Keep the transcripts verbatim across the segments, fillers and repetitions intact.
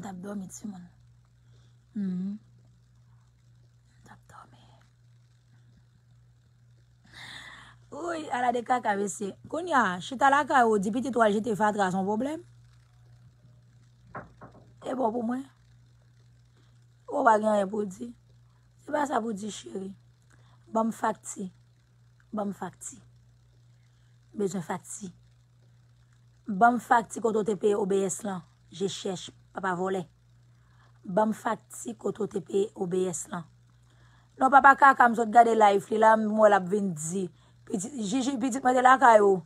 M t ap dòmi, timoun. Mhm. M t ap dòmi. Woy, ala de kaka, mesye. Kounye a, chita lakay ou, di pitit ou al jete fatra, se yon pwoblèm? E bon pou mwen. Ou pa gen anyen pou di. Se pa sa pou di, cheri. Ban m fakti. Ban m fakti. Bezwen fakti. Ban m fakti kote w te peye O B S lan. Je chèch, papa vòlè. Ban m fakti kote w te peye O B S lan. Non, papa kaka, m sot gade live li la, m wè l ap vin di. Pitit, Jiji, pitit mwen te lakay ou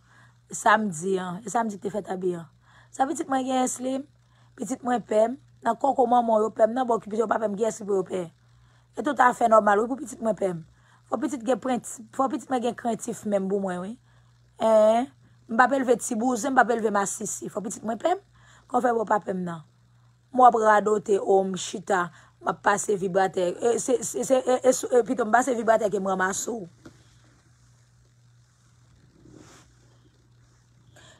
samdi an. E samdi ki te fèt abi an. Sa pitit mwen genyen, Slim? Pitit mwen pè m. Nan koko manman yo pè m, nan bò ki pitit yo pa pè m, kiyès ki pou yo pè? E tout afè nòmal, wi, pou pitit mwen pè m. Fò pitit gen prent-, fò pitit mwen gen krentif menm pou mwen, wi. Hein? M p ap elve ti bouzen, m p ap elve masisi. Fò pitit mwen pè m. Kòman fè pou yo pa pè m nan? M w ap radote, o, m chita, m ap pase vibratè. E, se, se, se, e, e, sou- e, pito, m pase vibratè ke m ranmase w.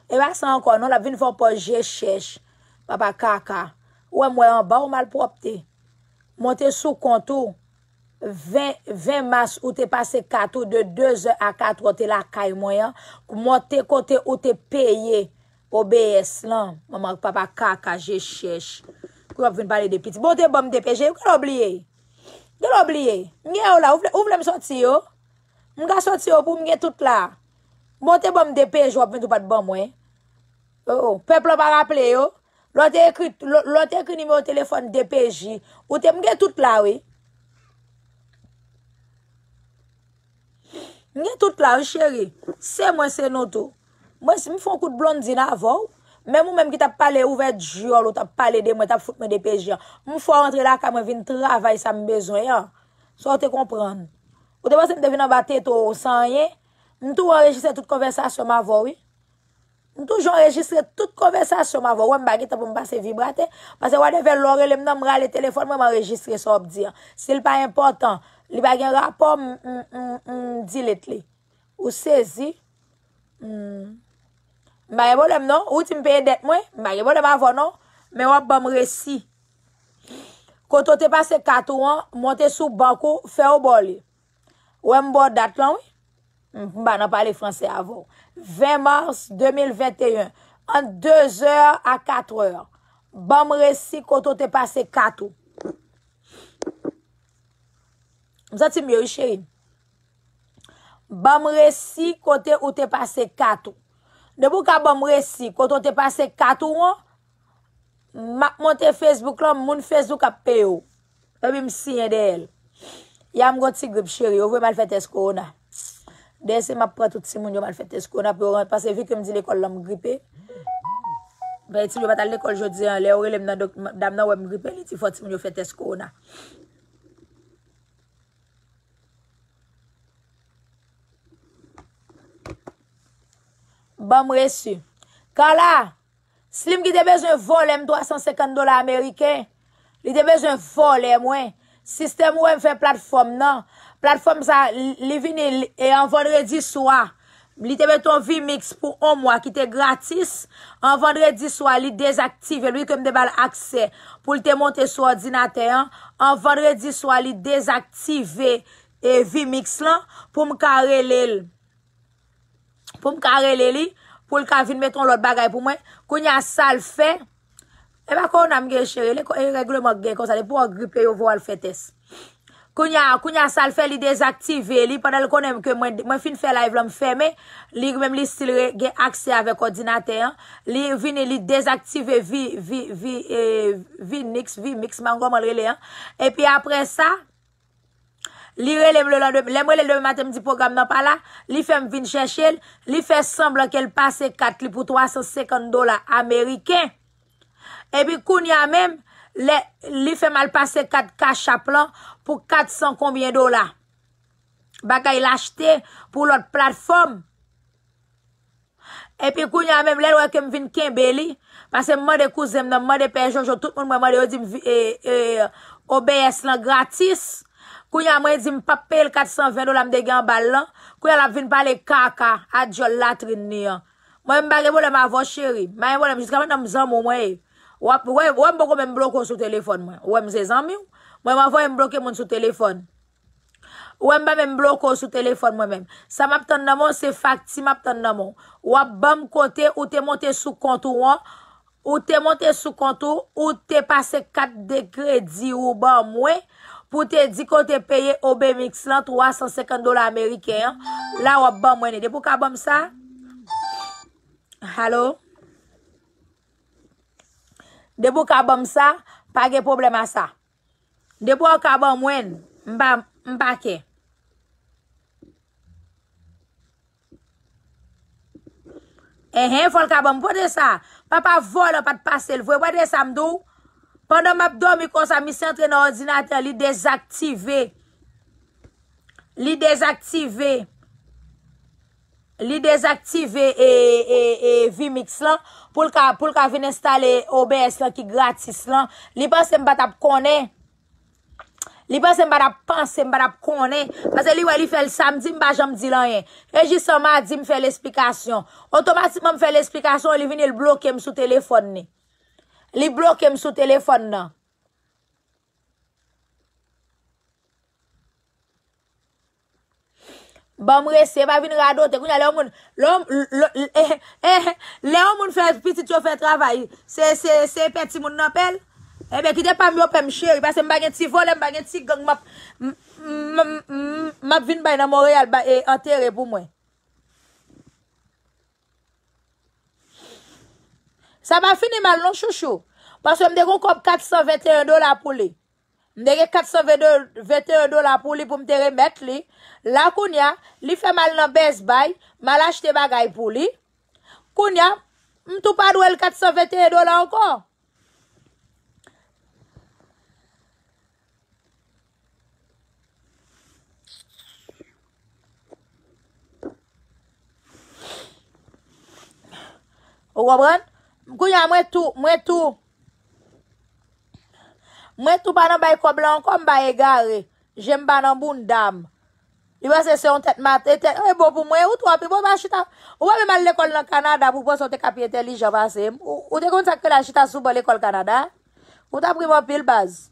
E pa sa ankò, non, l ap vin fè w pòz je chèch. Papa kaka. Ou wè m wè anba w malpwòpte. Monte sou kont ou. Ven, ven mas ou te pase kat ou de de zè a kat è w te lakay mwen an. Monte kote ou te peye O B S lan. Manman ak papa kaka, je chèch. Kou w ap vin pale de pitit. Bon, w te ban m de P G, ou genlè w bliye. Genlè w bliye. M gen yo la, ou vle, ou vle m sòti yo? M ka sòti yo pou m gen tout la. Bon, w te ban m de P G, w ap vin tou pa t ban mwen. Oh, oh. Pèp la pa raple yo. Lè w te ekri, lè, lè w te ekri nimewo telefòn D P J, ou te, m gen tout la, wi. M gen tout la, wi, cheri. Se mwen, se nou tou. Mwen, si m fè yon kout blondin avè w, menm ou menm ki t ap pale ouvè dyòl, ou t ap pale de mwen, t ap fout mwen D P J an. M fè w rantre lakay mwen vin travay sa m bezwen an. Sa w te konprann? Ou te panse m te vin anba tete w san anyen? M tou anrejistre tout konvèsasyon m avè w, wi. M toujou anrejistre tout konvèsasyon m avè w. Ou wè m pa gen tan pou m pase vibratè. Paske whatever lè w rele m nan, m rale telefòn mwen, m anrejistre sa w ap di an. Si l pa enpòtan, li pa gen rapò, m, m, m, m delete li. Ou sezi? Hmm. M pa gen pwoblèm non. Ou di m peye dèt mwen, m pa gen pwoblèm avè w non. Men w ap ban m resi. Kote w te pase kat ou an, monte sou bank ou, fè w bò li. Ou wè m ba w dat lan, wi. M pa nan pale franse avè w. Ven mas de mil venteyen, ant de zè a kat è. Ban m resi kote w te pase kat ou. M santi m ye, wi, cheri. Ban m resi kote ou te pase kat ou. Depi w ka ban m resi kote w te pase kat ou an, m ap monte Facebook lan, moun Facebook ap peye w. Epi m siyen dèyè l. Ya m gon ti grip, cheri, yo voye m al fè tès kowona. Dèyè se m ap pran tout timoun yo m al fè tès kowona pou yo rann, paske vi ke m di lekòl lan m gripe. Ben, timoun yo pa t al lekòl jodi an, lè yo rele m nan dòk-, dam nan wè m gripe, li di fò timoun yo fè tès kowona. Ban m resi. Kala, Slim ki te bezwen vòlè m twa san senkant dola ameriken, li te bezwen vòlè mwen. Sistèm ou wè m fè platfòm nan. Platfòm sa, li, li vini, li, e an vandredi swa. Li te mete yon vimix pou yon mwa ki te gratis. An vandredi swa, li dezaktive l, wi, ke m te ba l aksè pou l te monte sou òdinatè an. An vandredi swa, li dezaktive, e, vimix lan pou m ka rele l. Pou m ka rele li, pou l ka vin mete yon lòt bagay pou mwen. Kounye a, sa l fè, e pa kowona m gen, cheri, e règleman k gen konsa, depi w gripe, yo voye w al fè tès. Kounye a, kounye a, sa l fè, li dezaktive li, pandan l konnen ke mwen, mwen fin fè live lan, m fèmen, li menm li still re-, gen aksè avèk òdinatè an, li vini, li dezaktive vi, vi, vi, e, vinix, vimix, m pa konn kòman l rele an. Epi apre sa, li rele m lelandem-, lè m rele l demen maten, m di pwogram nan pa la, li fè m vin chèche l, li fè sanblan ke l pase kat li pou twa san senkant dola ameriken. Epi kounye a menm, lè, li fè m al pase kat Cash App lan pou kat san konbyen dola. Bagay l achte pou lòt platfòm. Epi kounye a menm, lè l wè ke m vin kenbe li, paske m mande kouzen m nan, m mande pè Jojo, tout moun mwen mande, yo di m vi-, e, e, O B S lan gratis. Kounye a mwen di m p ap peye l kat san ven dola m te gen anba l lan. Kounye a l ap vin pale kaka a dyòl latrin li an. Mwen, m pa gen pwoblèm avè w, cheri. M pa gen pwoblèm, jiska mentnan m zanmi w mwen ye. W ap, w wè, w wè m poko menm bloke w sou telefòn mwen. Ou wè m se zanmi w. Mwen, m anvoye m bloke moun sou telefòn. Ou wè m pa menm bloke w sou telefòn mwen menm. Sa m ap tann nan men w, se fakti m ap tann nan men w. W ap ban m kote ou te monte sou kont ou an. Ou te monte sou kont ou, ou te pase kat de kredi ou ban mwen, pou te di ke w te peye Obemix lan twa san senkant dola ameriken an. La w ap ban mwen li. Depi w ka ban m sa, Halo? Depi w ka ban m sa, pa gen pwoblèm a sa. Depi w ka ban mwen, m pa, m pa kè. Enhen, fò l ka ban m. Pote sa. Papa vòlè pa t pase l vre. Pote sa, m di w. Pandan m ap dòmi konsa, misye antre nan òdinatè, li dezaktive. Li dezaktive. Li dezaktive e, e, e, Vimix lan pou l ka, pou l ka vin enstale O B S lan ki gratis lan. Li panse m pa t ap konnen. Li panse m pa t ap panse, m pa t ap konnen. Paske li wè li fè l samdi, m pa janm di l anyen. E jis an madi, m fè l esplikasyon. Otomatikman, m fè l esplikasyon, li vini, l bloke m sou telefòn li. Li bloke m sou telefòn nan. Ban m rese, pa vin radote. Kounye a, lè yon moun, lè yon, lè, lè, eh, eh, lè yon moun fè pitit yo fè travay, se, se, se pè timoun nan pè l. Ebyen, kite pa m yo pè m cheri, paske m pa gen ti vòlè, m pa gen ti gang, m ap, m, m, m, m, m ap vin bay nan Monreyal, ba, e, antere pou mwen. Sa pa fini mal non, chouchou. Paske m te gon kòb kat san venteyen dola pou li. M te gen kat san venteyen dola pou li pou m te remèt li. La kounye a, li fè m al nan Best Buy, m al achte bagay pou li. Kounye a, m tou pa dwe l kat san venteyen dola ankò. Ou konprann? Kounye a, mwen tou, mwen tou. Mwen tou pa nan bay kòb la ankò, m pa egare. Je m pa nan bounda m. Li panse se yon tèt mat-, e tèt, e bon pou mwen, ou twò pi bon, pa chita. Ou pa menm al lekòl nan Kanada pou panse w te ka pi entèlijan pase m. Ou, ou te konn sa k rele al chita sou ban lekòl Kanada? Ou t ap ri m anpil, baz.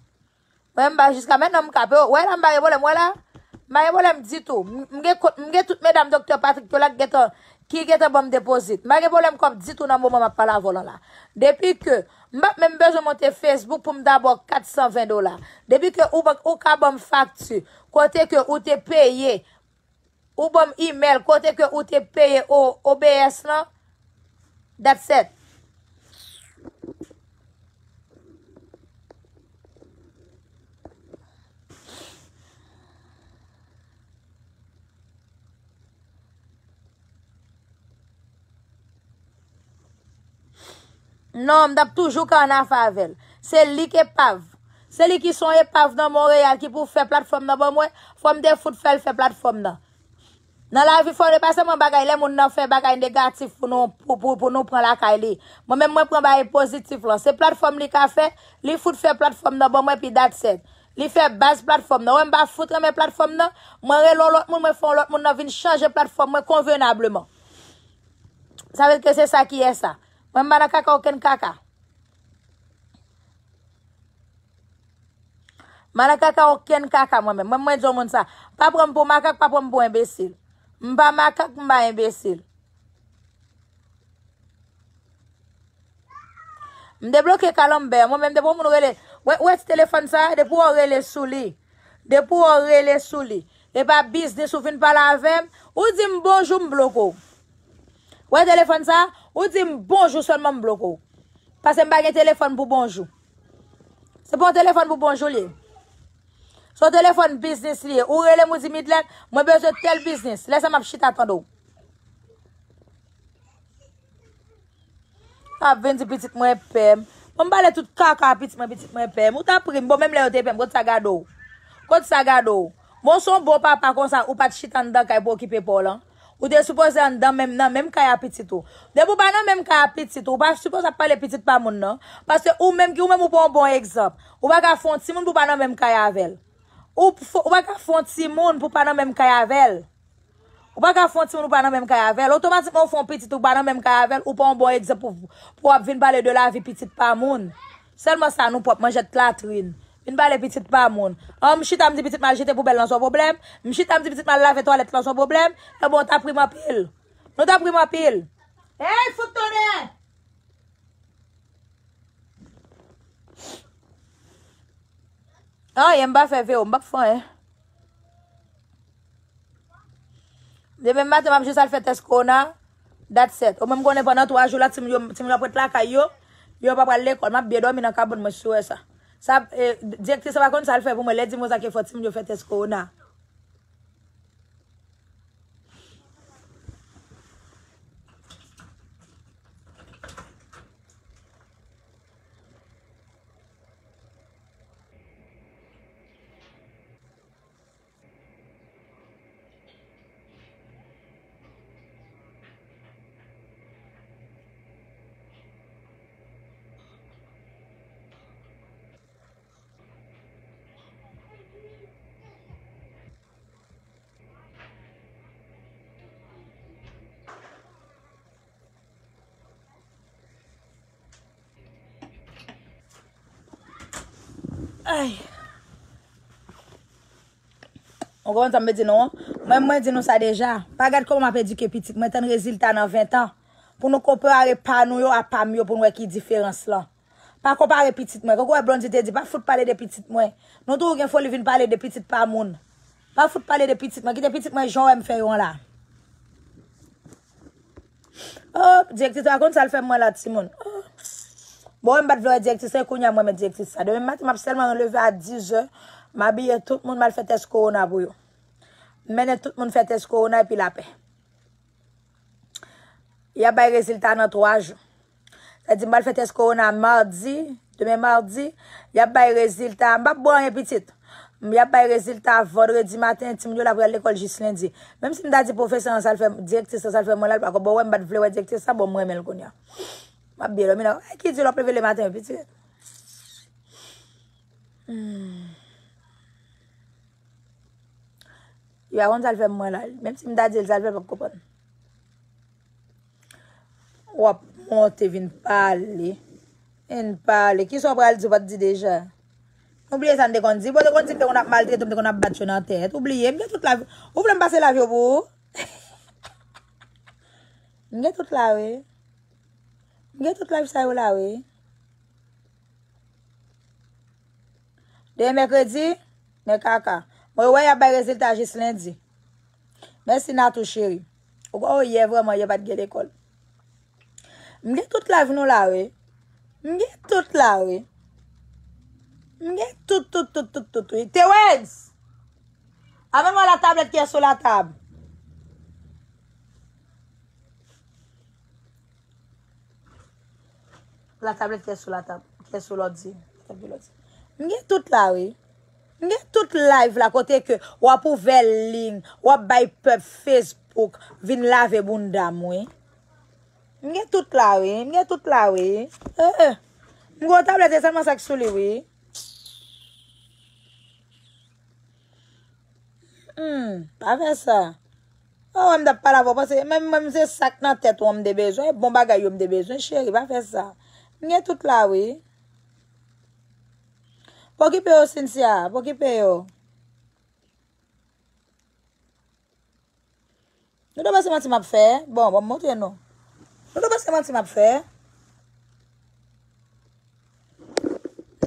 Mwen, m pa, jiska mentnan, m ka peye w. Wè la, m pa gen pwoblèm. Wè la, m pa gen pwoblèm ditou. M, m gen kot, m gen tout medam Doktè Patrick yo la k gentan, ki gentan ban m depozit. M pa gen pwoblèm kòb ditou nan moman m ap pale avè w lan la. Depi ke m p ap menm bezwen monte Facebook pou m ta ba w kat san ven dola. Depi ke ou, ou ka ban m fakti, kote ke ou te peye, ou ban m imèl, kote ke ou te peye O-, O B S lan, that's it. Non, m t ap toujou ka ann afè avè l. Se li k epav. Se li ki se yon epav nan Monreyal ki pou fè platfòm nan ban mwen. Fò m te fout fè l fè platfòm nan. Nan lavi fò nou pa sèlman bagay lè moun nan fè bagay negatif pou nou, pou, pou, pou nou pran lakay li. Mwen menm mwen pran bagay pozitif lan. Se platfòm li ka fè, li fout fè platfòm nan ban mwen epi that's it. Li fè baz platfòm nan. Ou wè m pa fout renmen platfòm nan. Mwen rele yon lòt moun, mwen fè yon lòt moun nan vin chanje platfòm mwen konvenableman. Sa vle di ke se sa ki ye sa. Mwen m pa nan kaka okenn kaka. M pa nan kaka okenn kaka mwen menm. Mwen, mwen di yon moun sa. Pa pran m pou makak, pa pran m pou enbesil. M pa makak, m pa enbesil. M debloke kalanbè. Mwen menm, depi yon moun rele. Wè, wè ti telefòn sa, depi w rele sou li. Depi w rele sou li. E pa biznis ou vin pale avè m. Ou di m bonjou, m bloke w. Wè telefòn sa, ou di m bonjou sèlman m bloke w. Paske m pa gen telefòn pou bonjou. Se pa yon telefòn pou bonjou li ye. Se yon telefòn biznis li ye. Ou rele m ou di Midlène, mwen bezwen tèl biznis. Lè sa m ap chita tande w. Ap vin di pitit mwen pè m. Bon, m pale tout kaka a pitit mwen, pitit mwen pè m. Ou t ap ri m. Bon, menm lè yo te pè m, kote sa gade w? Kote sa gade w? Bon, se yon bon papa konsa, ou pa t chita anndan kay pou okipe pa w lan. Ou te sipoze anndan menm, nan menm kay a pitit ou. Depi w pa nan menm kay a pitit ou, ou pa sipoze ap pale pitit pa moun nan. Paske ou menm ki, ou menm ou pa yon bon egzanp. Ou pa ka fè yon timoun pou w pa nan menm kay avè l. Ou fo-, ou pa ka fè yon timoun pou w pa nan menm kay avè l. Ou pa ka fè yon timoun ou pa nan menm kay avè l. Otomatikman, ou fè yon pitit ou pa nan menm kay avè l, ou pa yon bon egzanp pou, pou w ap vin pale de lavi pitit pa moun. Sèlman sa, nou pwòp, manjèt latrin. Vin pale pitit pa moun. An, m chita, m di pitit m al jete poubèl lan, se yon pwoblèm. M chita, m di pitit m al lave twalèt lan, se yon pwoblèm. Ebyen, w t ap ri m anpil. Nou t ap ri m anpil. Hey, fout tonnè! Anyen, m pa fè V O, m p ap fè anyen. Demen maten, m ap jis al fè tès kowona. That's it. Omwen, m konnen pandan twa jou la, timoun yo, timoun yo ap ret lakay yo. Yo pa pral lekòl. M ap byen dòmi nan kabann mwen, si w wè sa. Sa, eh, direktris la pa konn sa l fè pou mwen. Lè di mwen sa ke fò timoun yo fè tès kowona. Ay. Ou konprann sa m vle di nou an? Mwen, mwen di nou sa deja. Pa gad kòman m ap edike pitit mwen, tann rezilta nan ven tan. Pou nou konpare pa nou yo a pa m yo, pou nou wè ki diferans lan. Pa konpare pitit mwen. Kòk ou wè Blondy te di, pa fout pale de pitit mwen. Nou toujou gen foli vin pale de pitit pa moun. Pa fout pale de pitit mwen. Kite pitit mwen jan w wè m fè yo an la. Oh, direktris la konn sa l fè mwen la, timoun. Oh. Bon, m pa t vle wè direktris la, e kounye a mwen men direktris sa. Demen maten, m ap sèlman leve a dizè, m abiye tout moun, m al fè tès kowona pou yo. M mennen tout moun fè tès kowona epi lapè. Y ap bay rezilta nan twa jou. Sa di m pral fè tès kowona madi, demen madi, y ap bay rezilta. M p ap bwè anyen pitit. Y ap bay rezilta vandredi maten, timoun yo la pral lekòl jis lendi. Menm si m ta di pwofesè an sa l fè, direktris an sa l fè mwen la, l pa konn. Bon, wè m pa t vle wè direktris sa, bon, m renmen l kounye a. M ap byen dòmi la. Ay, ki di l w ap leve le maten, pitit. Hmm. Yo pa konn sa l fè mwen la. Menm si m ta di l sa l fè, l p ap konprann. W ap monte vin pale. Vin pale. Kisa w pral di, w pa t di deja? Nou bliye sa n te konn di. Bon, te konn di m te konn ap maltrete, m te konn ap bat yo nan tèt. Ou bliye, m gen tout lavi. Ou vle m pase lavi w pou ou? M gen tout la, wi. M gen tout live sa yo la, wi. Demen mèkredi, men kaka. Mwen wè y ap bay rezilta jis lendi. Mèsi Natou cheri. Ou kwè w yè vrèman yè pa t gen lekòl. M gen tout live nou la, wi. M gen tout la, wi. M gen tout, tout, tout, tout, tout, wi. Terence! Amèn mwen la tablette qui est sur la table. La tablette qui est sur la table, qui est sur l'ordi. M gen tout la, wi. M gen tout live la, kote ke w ap ouvè liy, w ap bay pèp Facebook, vin lave bounda m, wi. M gen tout la, wi. M gen tout la, wi. Eh, eh. M gen yon tablèt, se sèlman sa k sou li, wi. Hmm, pa fè sa. Oh, m t ap pale avè w, paske menm mwen, se sa k nan tèt ou an m te bezwen, bon bagay yo m te bezwen, cheri, pa fè sa. M gen tout la, wi. Pa okipe yo, Cynthia, pa okipe yo. Nou ta panse manti m ap fè? Bon, bon, m montre nou. Nou ta panse manti m ap fè?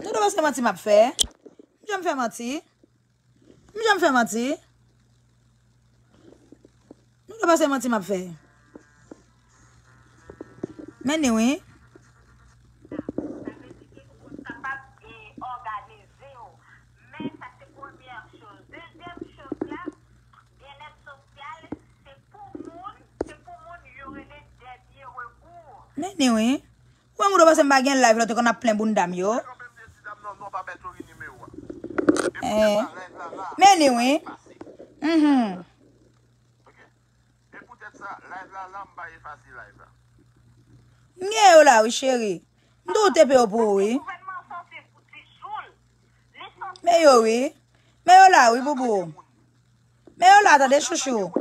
Nou ta panse manti m ap fè? M janm fè manti? M janm fè manti? Nou ta panse manti m ap fè? Men ni wi. Sa vle di ke ou kapab, e, òganize w. Men sa se premyè choz. Dezyèm choz la, byennèt sosyal, se pou moun, se pou moun yo rele dènye rekou. Men ni wi. Ou menm ou te panse m pa gen live lè w te konn ap plen bounda m yo? Eh. Men ni wi. Mhm. E poutèt sa, live la la, m pa efase live la. M gen yo la wi, cheri. M tou tepe yo pou ou wi. Men yo wi. Men yo la wi, boubou. Men yo la, tande, chouchou.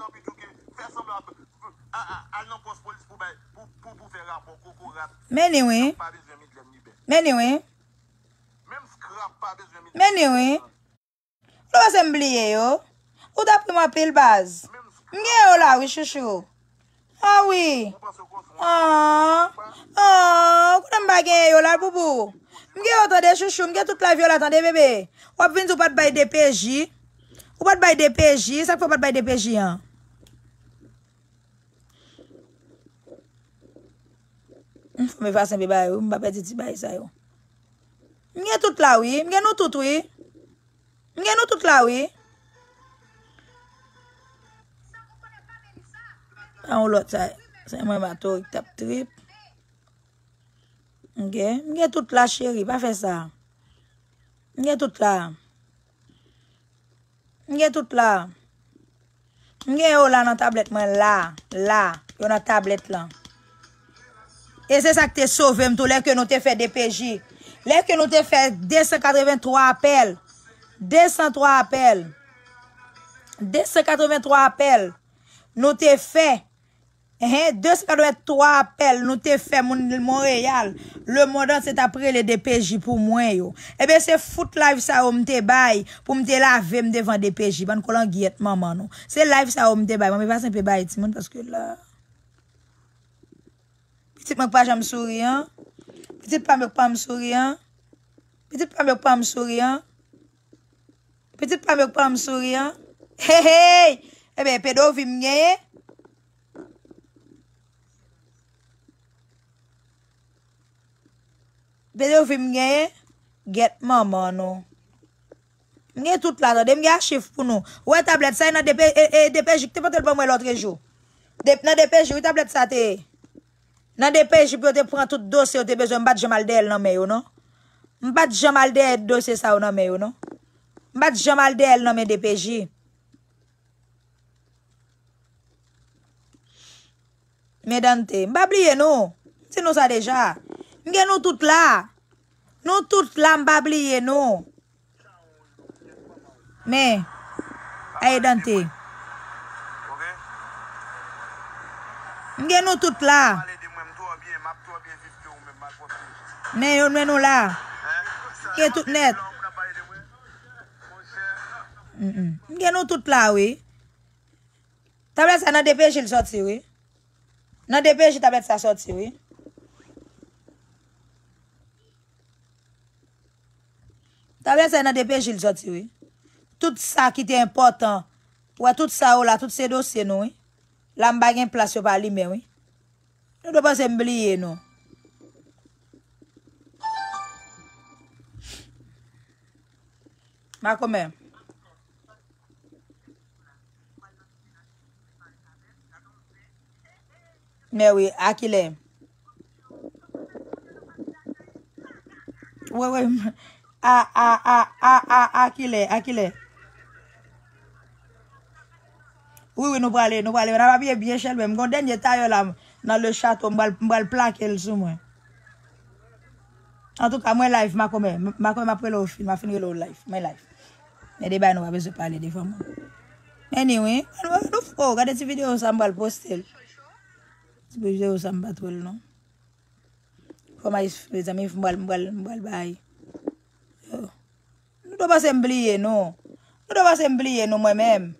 Al nan pòs polis pou bay, pou, pou, pou fè rapò kokorat. Men ni wi. Pa bezwen Midlène Liben. Men ni wi. Menm Scrap pa bezwen Midlène. Men ni wi. Ou panse m bliye yo? Ou t ap ri m anpil, baz. M gen yo la, wi, chouchou. Ah, wi. Ah, ah, ou konnen m pa gen yo la, boubou. M gen yo, tande, chouchou. M gen tout live yo la, tande, bebe. W ap vin di w pa t bay D P J. Ou pa t bay D P J. Sa k fè w pa t bay D P J an? M fòm efase anpil bagay, wi. M pa pèdi ti bagay sa yo. M gen tout la, wi. M gen nou tout, wi. M gen nou tout la, wi. Pa yon lòt sa. Se mwen Mato ki t ap trip. Ok. M gen tout la, cheri. Pa fè sa. M gen tout la. M gen tout la. M gen yo la nan tablèt mwen la. La. Yo nan tablèt lan. E se sa k te sove m tou lè ke nou te fè D P J. Lè ke nou te fè de san katrevenntwa apèl. De san twa apèl. De san katrevenntwa apèl. Nou te fè. Ehen, de san katrevenntwa apèl nou te fè moun Monreyal. Lemonn antye t ap rele D P J pou mwen yo. Ebyen, se fout live sa yo m te bay pou m te lave m devan D P J. Bann kolangyèt manman nou. Se live sa yo m te bay. Mwen pa senpe bay timoun paske la. Pitit mwen k pa janm souri an. Pitit pa m yo k pa m souri an. Pitit pa m yo k pa m souri an. Pitit pa m yo k pa m souri an. Hey, hey! Ebyen, pedovi m genyen. Pedovi m genyen. Gèt manman nou. M gen tout la, tande, m gen achiv pou nou. Ou wè tablèt sa, e nan D P, e, e, D P J ki te pote l ban mwen lòtrejou. De, nan D P J, wi, tablèt sa te ye. Nan D P J pou yo te pran tout dosye yo te bezwen, m pa t janm al dèyè l nan men yo, non. M pa t janm al dèyè dosye sa yo nan men yo, non. M pa t janm al dèyè l nan men D P J. Men Dante, m pa bliye nou. M di nou sa deja. M gen nou tout la. Nou tout la, m pa bliye nou. Men, ay Dante. M gen nou tout la. Men yo, men nou la. M gen tout nèt. Mm, mm. M gen nou tout la, wi. Tablèt sa nan D P J l sòti, wi. Nan D P J tablèt sa sòti, wi. Tablèt sa nan D P J l sòti, wi. Tout sa ki te enpòtan. Ou wè tout sa yo la, tout se dosye nou, wi. La m pa gen plas, yo pa limen, wi. Nou dwe panse m bliye nou. Makomè. Men wi, a kilè? Wi, wi. A, a, a, a, a, a kilè? A kilè? Wi, wi, nou prale, nou prale. N ap abiye byen chèlbè. M gon dènye tayè la nan le chateau, m pral, m pral plake l sou mwen. Antouka, mwen live, Makomè. M-, Makomè, m ap rele w fin, m ap fin rele w live. Mwen live. Men de bagay nou pa bezwen pale devan moun. Anyway, nou, nou, oh, gade ti videyo sa, m pral poste l. Ti videyo sa, m pa t wè l, non. Fò m al, mezanmi, m pral, m pral, m pral bay. Yo. Nou dwe panse m bliye nou. Nou dwe panse m bliye nou, mwen menm.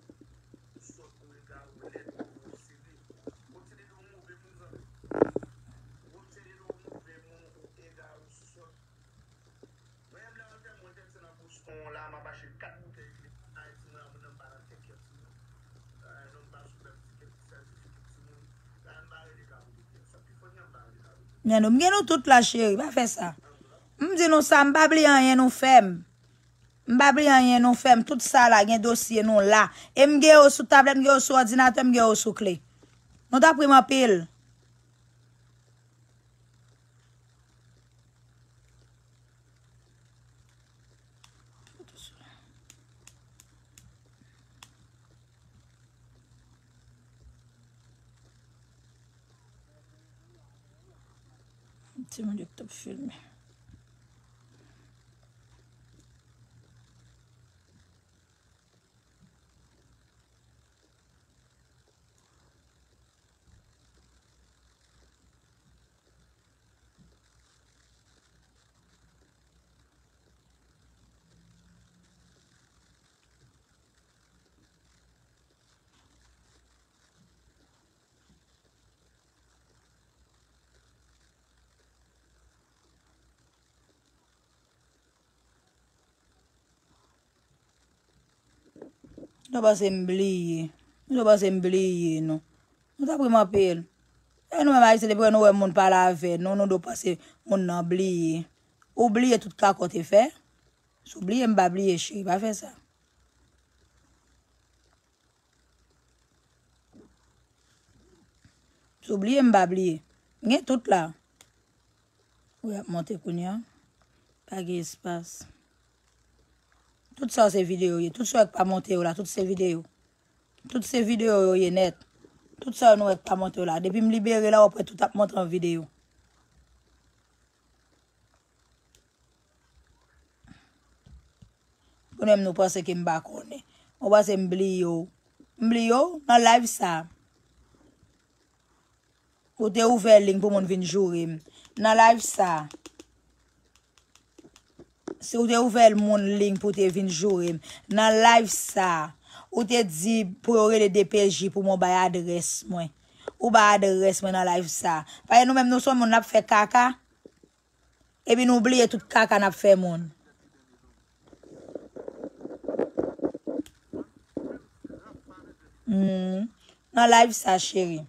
Men nou, m gen nou tout la, cheri, pa fè sa. M di nou sa, m pa bliye anyen nou fè m. M pa bliye anyen nou fè m. Tout sa la, gen dosye nou la. E m gen yo sou tablèt, m gen yo sou òdinatè, m gen yo sou kle. Nou t ap ri m anpil. Ti moun yo k t ap filme. Nou panse m bliye. Nou panse m bliye nou. Nou t ap ri m anpil. E nou menm Ayisyen, depi nou wè moun pale avè nou, nou dwe panse moun nan bliye. Ou bliye tout kaka w te fè? Si w bliye, m pa bliye, cheri, pa fè sa. Si w bliye, m pa bliye. M gen tout la. Wi, ap monte kounye a. Pa gen espas. Tout sa yo se videyo ye. Tout sa yo k pa monte yo la, tout se videyo. Tout se videyo yo ye nèt. Tout sa yo nou wè k pa monte yo la. Depi m libere la, w ap wè tout ap monte an videyo. Pou nou menm nou panse ke m pa konnen. Ou panse m bliye w. M bliye w nan live sa. Ou te ouvè liy pou moun vin joure m. Nan live sa. Si ou te ouvè moun liy pou te vin joure m. Nan live sa. Ou te di pou yo rele D P J pou mwen bay adrès mwen. Ou bay adrès mwen nan live sa. Paske nou menm nou se moun n ap fè kaka. Epi nou bliye tout kaka n ap fè moun. Hmm. Nan live sa, cheri.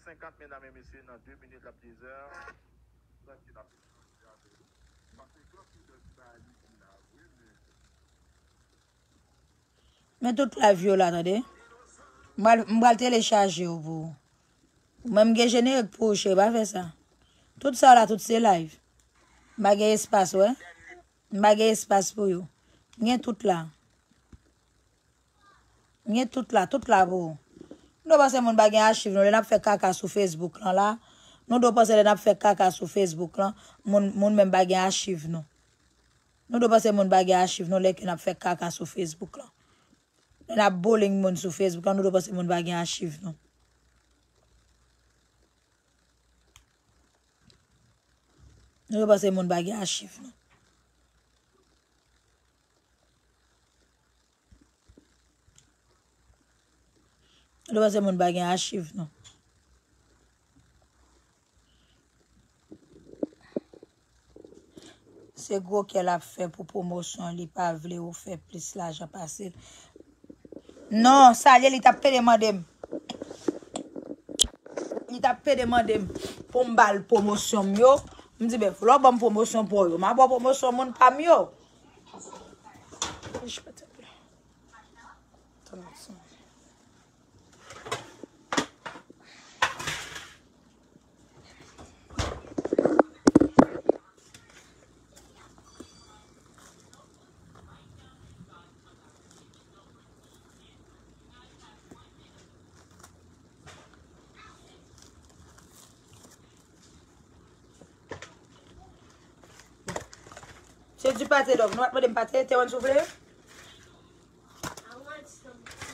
Senkant, medam e mesye, nan de minit l ap dezè. Tranquille, ap echange avè nou. Paske gen anpil bèl ti bagay li di la vre, men Men tout live yo la, tande. M pral, m pral telechaje yo pou ou. Mwen, m gen jenerik pou ou, cheri, pa fè sa. Tout sa la, tout se live. M pa gen espas, wè. M pa gen espas pou yo. M gen tout la. M gen tout la, tout la pou ou. Nou panse moun pa gen achiv, nou, lè n ap fè kaka sou Facebook lan la. Nou dwe panse lè n ap fè kaka sou Facebook lan, moun, moun menm pa gen achiv, non. Nou dwe panse moun pa gen achiv nou lè ke n ap fè kaka sou Facebook lan. Lè n ap bullying moun sou Facebook lan, nou dwe panse moun pa gen achiv nou. Nou dwe panse moun pa gen achiv nou. Nou dwe panse moun pa gen achiv nou. Se gwo kè l ap fè pou pwomosyon, li pa vle ou fè plis lajan pase l. Non, Salye, li t ap pede mande m. Li t ap pede mande m pou m ba l pwomosyon m yo. M di, "Ben, lè w ban m pwomosyon pa w yo, m a ba w pwomosyon moun pa m yo." Se di pate, dòk. Nou pa t mande m pate, te wè n soufle?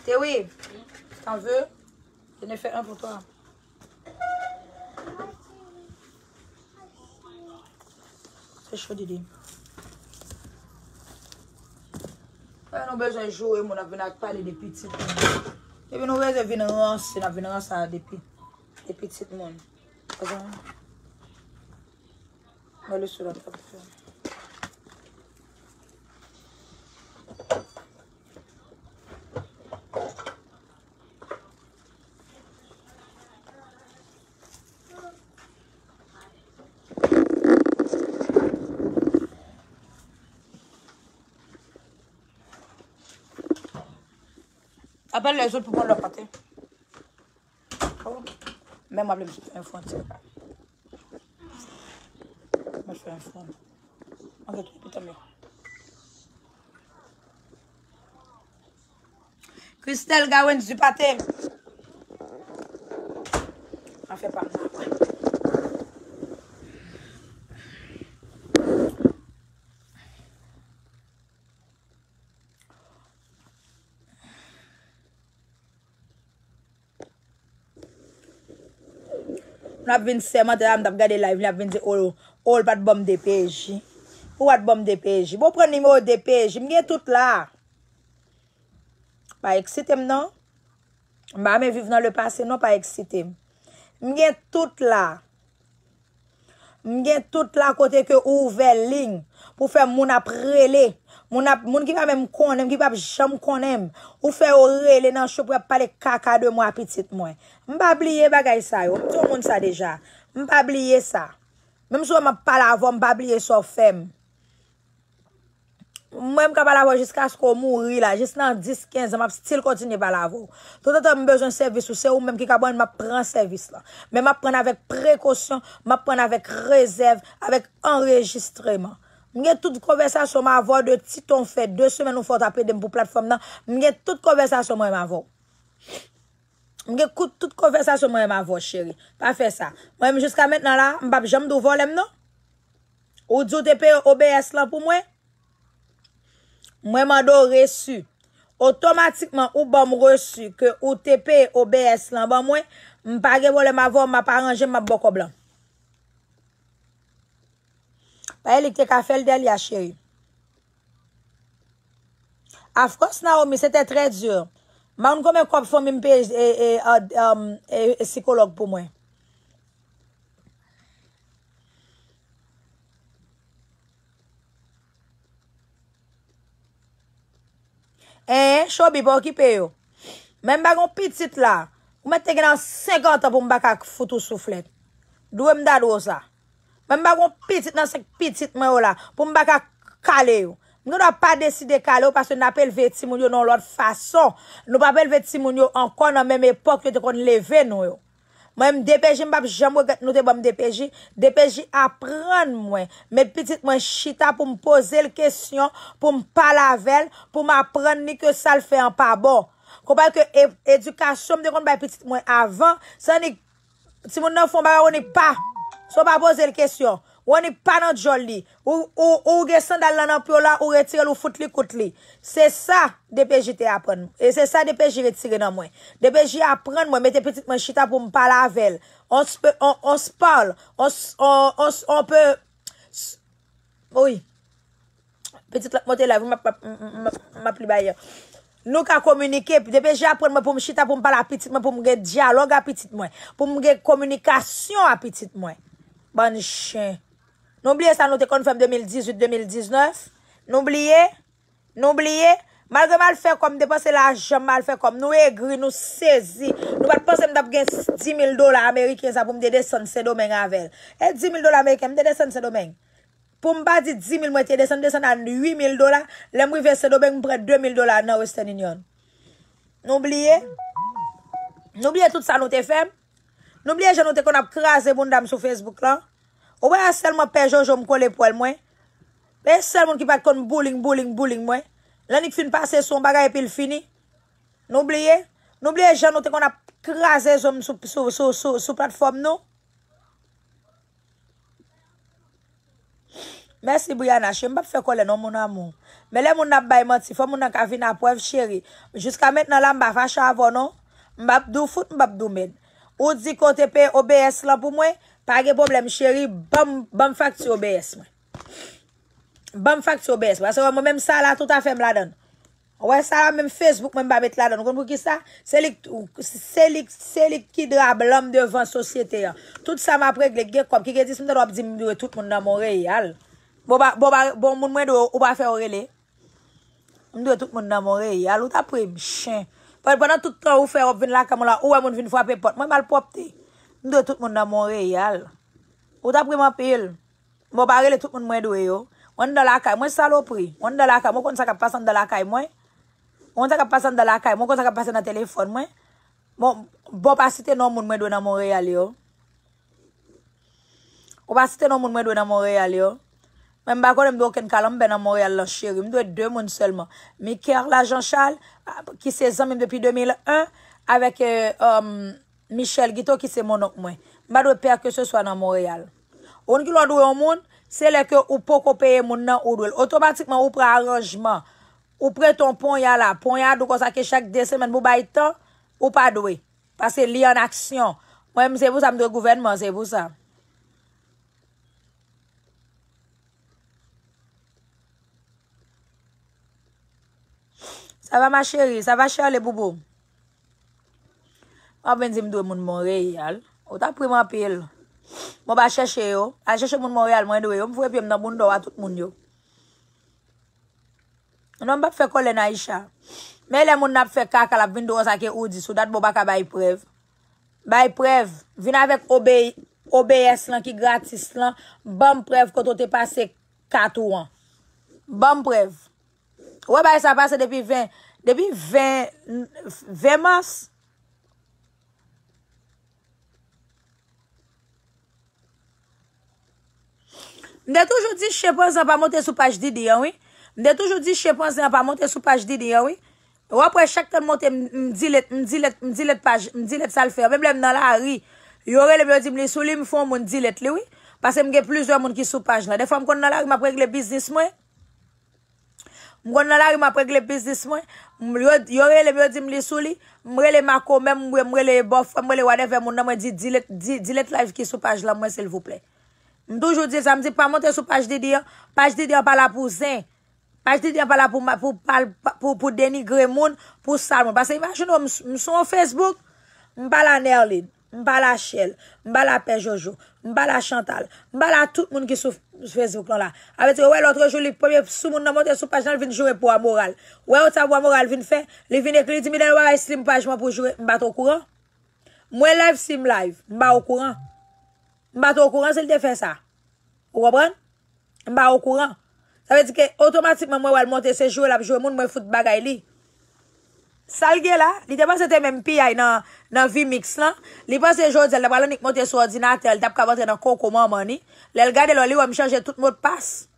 Te wi. T'en veux? Je n'ai fait un pour toi. Se cho, Didi. Wè, nou bezwen joure moun ap vin ak pale de pitit moun. Epi nou bezwen vin ranse, n ap vin ranse a de pi-, de pitit moun. Mwen le sou la tap fè. Apèl lèzòt pou pran lòt pate. Oh. Men m ap vle m sou fè yon fwontyè. Mwen fè yon fwon. Ok, tout pitan mwen. Christelle Gawen du pate. Afè pa m nan. N ap vin sèmante la, m t ap gade live, n ap vin di, "Oh, oh, l pa t ban m D P J." Ou pa t ban m D P J. Bon, pran nimewo D P J. M gen tout la. Pa eksite m, non. M pa renmen viv nan le pase, non, pa eksite m. M gen tout la. M gen tout la kote ke ou ouvè liy pou fè moun ap rele. Moun ap, moun ki pa menm konnen m, ki p ap janm konnen m. Ou fè yo rele nan show pou y ap pale kaka de mwen a pitit mwen. M pa bliye bagay sa yo. M di w moun sa deja. M pa bliye sa. Menm si w wè m ap pale avè w, m pa bliye sa w fè m. Mwen, m ka pale avè w jiskaske w mouri la, jis nan dis, kenz an, m ap still kontinye pale avè w. Toutotan m bezwen sèvis ou, se ou menm ki ka ban m, m ap pran sèvis lan. Men m ap pran avèk prekosyon, m ap pran avèk rezèv, avèk anrejistreman. M gen tout konvèsasyon m avè w de ti tan w fè, de semèn ou fè w t ap ede m pou platfòm nan. M gen tout konvèsasyon mwen menm avè w. M gen kout tout konvèsasyon mwen menm avè w, cheri. Pa fè sa. Mwen menm jiska mentnan la, m p ap janm di w vòlè m non. Ou di w te peye O B S lan pou mwen. Mwen mande w resi. Otomatikman, ou ban m resi ke ou te peye O B S lan ban mwen. M pa gen pwoblèm avè w, m ap aranje m, m ap ba w kòb lan. Pa e li ki te ka fè l, Delia, cheri. Afkòs, Naomi, c'était très dur. M pa konn konbyen kòb fanmi m peye e, e, e, um, e, e sikològ pou mwen. En, Chobi, pa okipe yo. Men m pa gen yon pitit la. Ou mèt te gen nan senkant an pou m pa ka fout ou souflèt. Dwe m ta dwe w sa. Men m pa gen yon pitit nan senk pitit mwen yo la pou m pa ka kale yo. M gen dwa pa deside kale yo paske n ap elve timoun yo nan yon lòt fason. Nou p ap elve timoun yo ankò nan menm epòk yo te konn leve nou yo. Mwen menm, D P J, m p ap janm regrèt nou te ban m D P J. D P J aprann mwen, met pitit mwen chita pou m poze l kesyon, pou m pale avè l, pou m aprann li ke sa l fè an pa bon. Konpare ke e-, edikasyon m te konn bay pitit mwen avan, se annik timoun nan fè yon bagay, w annik pa. Sa w pa poze l kesyon. W annik pa nan djòl li. Ou, ou, ou gen sandal lan nan pye w la, ou retire l, ou fout li kout li. Se sa D P J te aprann m. E se sa D P J retire nan mwen. D P J aprann mwen, mete pitit mwen chita pou m pale avè l. On se peut, on, on se parle. On s-, on, on s-, on peut s-, wi. Pitit la k monte live, m ap, m ap, m ap, m ap li bay. Nou ka kominike. D P J aprann mwen pou m chita, pou m pale a pitit mwen, pou m gen dyalòg a pitit mwen, pou m gen kominikasyon a pitit mwen. Bann chen. Nou bliye sa nou te konn fè m de mil dizuit, de mil diznèf? Nou bliye? Nou bliye? Malgre m al fè kòm, m depanse lajan m, m al fè kòm. Nou egri, nou sezi. Nou pa t panse m t ap gen dis mil dola ameriken sa pou m te desann Sendomeng avè l. E dis mil dola ameriken, m te desann Sendomeng. Pou m pa di dis mil, mwen te desann, desann a uit mil dola. Lè m rive Sendomeng, m pran de mil dola nan Western Union. Nou bliye? Nou bliye tout sa nou te fè m? Nou bliye jan nou te konn ap kraze bounda m sou Facebook lan? Ou wè a sèlman pè Jojo m kole pwèl mwen? E sèl moun ki pa t konn bouling, bouling, bouling mwen. L annik fin pase sou yon bagay epi l fini. Nou bliye? Nou bliye jan nou te konn ap kraze zo m sou, sou, sou, sou, sou platfòm nou? Mèsi, Brianna, cheri, m p ap fè kòlè non, mon amour. Men lè moun nan ap bay manti, fò moun nan ka vin a prèv, cheri. Jiska mentnan la, m pa fache avè w non. M p ap di w fout, m p ap di w mèd. Ou di ke w te peye O B S lan pou mwen, pa gen pwoblèm, cheri, ban m, ban m fakti O B S mwen. Ban m fakti O B S mwen. Paske mwen menm sa la, tout afè m ladan l. Ou wè sa la, menm Facebook mwen m pa met ladan l. Ou konn poukisa? Se li, se li, se li ki dra blan m devan sosyete an. Tout sa m ap regle, ki gen kòb, ki gen dis, m tande w ap di m dwe tout moun nan Monreyal. Bon, ba, bon, ba, bon, moun mwen dwe, ou pa fè yo rele. M dwe tout moun nan Monreyal. Ou t ap ri m, chen. Pandan, pandan tout tan ou fè, w ap vin lakay mwen la, ou wè moun vin frape pòt mwen, malpwòpte. M dwe tout moun nan Monreyal. Ou t ap ri m anpil. Bon, pa rele tout moun mwen dwe yo. Ou anndan lakay mwen, salopri. Ou anndan lakay mwen, ou konn sa k ap pase anndan lakay mwen. Ou konn sa k ap pase anndan lakay mwen, ou konn sa k ap pase nan telefòn mwen. Bon, bon, pa site non moun mwen dwe nan Monreyal yo. Ou pa site non moun mwen dwe nan Monreyal yo. Mwen m pa konnen m dwe okenn kalanbè nan Monreyal lan, cheri. M dwe de moun sèlman. Michaela Jean Charles, a, ki se zanmi m depi de mil en, avèk, e, um, Michel Guito ki se monnonk mwen. M pa dwe pè ke se swa nan Monreyal. Ou konn kilè w dwe yon moun? Se lè ke ou poko peye moun nan, ou dwe l. Otomatikman, ou pran aranjman. Ou prete yon ponya la. Ponya a di w konsa ke chak de semèn pou bay tan, ou pa dwe. Paske li an aksyon. Mwen menm, se pou sa m dwe gouvènman, se pou sa. Ça va, ma chérie? Ça va, Shirley Boubou? W ap vin di m dwe moun Monreyal. Ou t ap ri m anpil. M Bon, pa chèche yo. Al chèche moun Monreyal, mwen dwe yo. M foure pye m nan bounda w a tout moun yo. Non, m p ap fè kòlè nan Aisha. Men lè moun nan ap fè kaka, l ap vin di w sa ke ou di sou dat, bon, w pa ka bay prèv. Bay prèv. Vin avèk obey-, O B S lan ki gratis lan. Ban m prèv kote w te pase kat ou an. Ban m prèv. Ou wè bagay sa pase depi ven, depi ven, ven mas. M te toujou di chenpanze an pa monte sou paj Didi an, wi. M te toujou di chenpanze an pa monte sou paj Didi an, wi. W ap wè chak tan m monte, m, m delete, m delete, m delete paj, m delete sa l fè an. Menm lè m nan lari, yo rele m, yo di m li sou li, m fè yon moun delete li, wi. Paske m gen plizyè moun ki sou paj lan. Dèfwa m konn nan lari, m ap regle biznis mwen. M konn nan lari, m ap regle biznis mwen. M, yo, yo rele m, yo di m li sou li. M rele makomè m, m rele bòfrè m, m rele whatever moun nan, mwen di delete, di, delete live ki sou paj lan mwen, silvouplè. M toujou di sa, m di pa monte sou paj Didi an. Paj Didi an pa la pou zen. Paj Didi an pa la pou, ma- pou, pa- pou, pou denigre moun, pou sal moun. Paske imajine w, m, s- m sou yon Facebook, m pa la Nerline, m pa la Chèl, m pa la Pè Jojo, m pa la Chantal, m pa la tout moun ki sou Facebook lan la. A vle di, wè, lòtrejou, li premye sou moun nan monte sou paj lan, l vin joure pou amoral. Wè, sa pou amoral vin fè, li vin ekri, li di, "Midan, yo bagay slim paj mwen pou joure," m pa t okouran. Mwen live, si m live, m pa okouran. M pa t okouran si l te fè sa. Ou konprann? M pa okouran. Sa vle di ke otomatikman mwen wè l monte, se joure l ap joure moun, mwen fout bagay li. Sa l gen la, li te panse te menm piyay nan, nan Vimix lan. Li panse jodi a l t ap pral annik monte sou òdinatè, li t ap ka antre nan koko manman ni. Lè l gade lò, li wè m chanje tout modpas.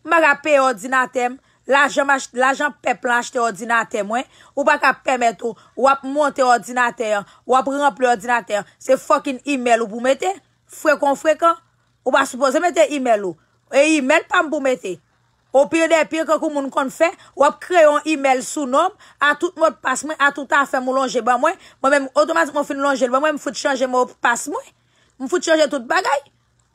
M pa ka peye òdinatè m. Lajan m ach- lajan pèp lan achte òdinatè mwen. Ou pa ka pèmèt ou, w ap monte òdinatè an, w ap ranpli òdinatè an. Se fucking email ou pou mete. Frekan frekan. Ou pa sipoze mete email ou. E email pa m pou mete. Au pire des pires, kankou moun konn fè, w ap kreye yon email sou non m, a tout modpas mwen, a tout afè m ou lonje ban mwen. Mwen menm, otomatikman w fin lonje l ban mwen, m fout chanje modpas mwen. M fout chanje tout bagay.